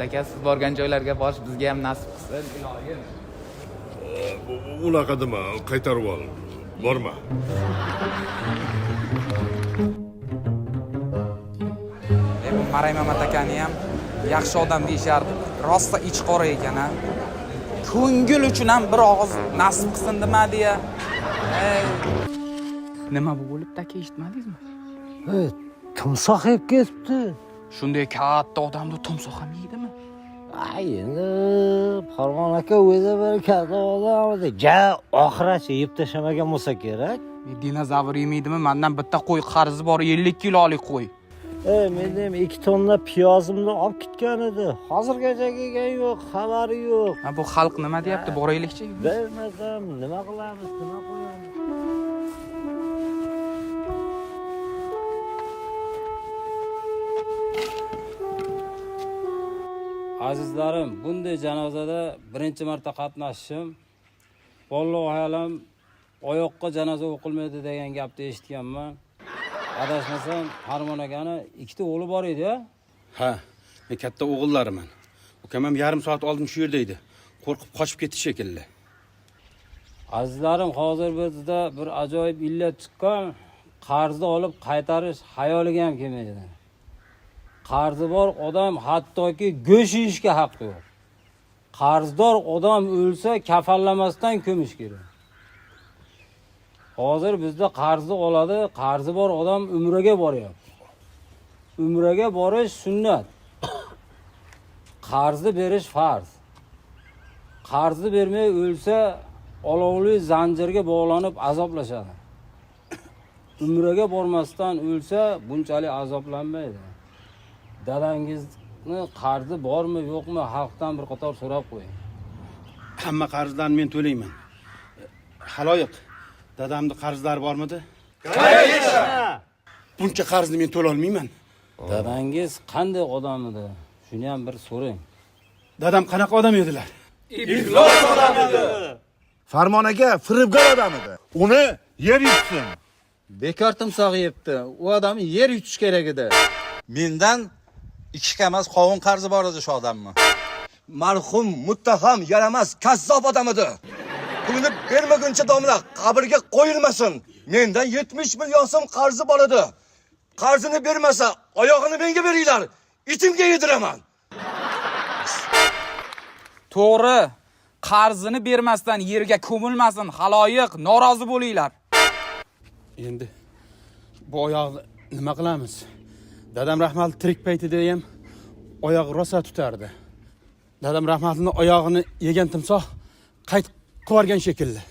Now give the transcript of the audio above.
Aka, siz borgan joylarga borish bizga ham nasib qilsin, iloyim. Unaqa dema, qaytarib ol. Borma. E, bu Maray Mamat akani ham yaxshi odam deyishardi. Rosa ichqora ekan a. Ko'ngil uchun ham bir og'iz nasib qilsin demadi ya. Ey. Nima bu bo'libdi aka, eshitmadingizmi? E, timsoh yeb ketibdi. Shunday katta odamni timsoh ham yeydimi? Ay, endi Farmon aka o'zi bir katta odam edi. Ja oxiracha yeb tashlamagan bo'lsa kerak. E, dinozavr yemaydimi? Mandan bitta qo'y qarzi bor, 50 kilolik qo'y. E, menda ham 2 tonna piyozimni olib ketgan edi. Hozirgacha kelgan yo'q, xabari yo'q. Ha, bu xalq nima deyapti? Boraylikchi. Bilmasam, nima qilamiz, nima qo'yamiz? Azizlarim, bunday janozada birinchi marta qatnashishim. Vallohu alam, oyoqqa janoza o'qilmaydi degan gapni eshitganman. Adashmasam, Farmon akani ikkita o'g'li bor edi, ya? Ha, men katta o'g'illariman. Ukam ham yarim soat oldin shu yerda edi. Qo'rqib qochib ketdi shekilli. Azizlarim, hozir bizda bir ajoyib illat chiqqan, qarzni olib qaytarish xayoliga ham kelmaydi. Qarzi bor odam hattoki go'sht yeyishga haqqi yo'q. Qarzdor odam o'lsa kafanlamasdan ko'mish kerak. Hozir bizda qarzni oladi, qarzi bor odam umraga boryapti. Umraga borish sunnat. Qarzni berish farz. Qarzni bermay o'lsa olovli zanjirga bog'lanib azoblashadi. Umraga bormasdan o'lsa bunchalik azoblanmaydi. Dadangizni qarzi bormi yo'qmi xalqdan bir qator so'rab qo'ying. Hamma qarzlarni men to'layman. Xaloyiq, dadamni qarzlari bormidi? Buncha qarzni men to'la olmayman. Dadangiz qanday odam edi? Shuni ham bir so'rang. Dadam qanaqa odam edilar? Farmon aka firibgar odam edi. Uni yer yutsin. Bekor timsoh yebdi. U odamni yer yutish kerak edi. Mendan 2 kamaz qovun qarzi bor edi shu odamni. Marhum muttaham yaramas kazzob odam edi. Pulini bermaguncha domla qabrga qo'yilmasin. Mendan 70 million so'm qarzi bor edi. Qarzini bermasa oyog'ini menga beringlar. Itimga yediraman. To'g'ri. Qarzini bermasdan yerga ko'milmasin, xaloyiq, norozi bo'linglar. Endi bu oyog'ni nima qilamiz? Dadam rahmatli tirik paytida ham oyog'i rosa tutardi. Dadam rahmatlining oyog'ini yegan timsoh qayt qilib yuborgan shekilli.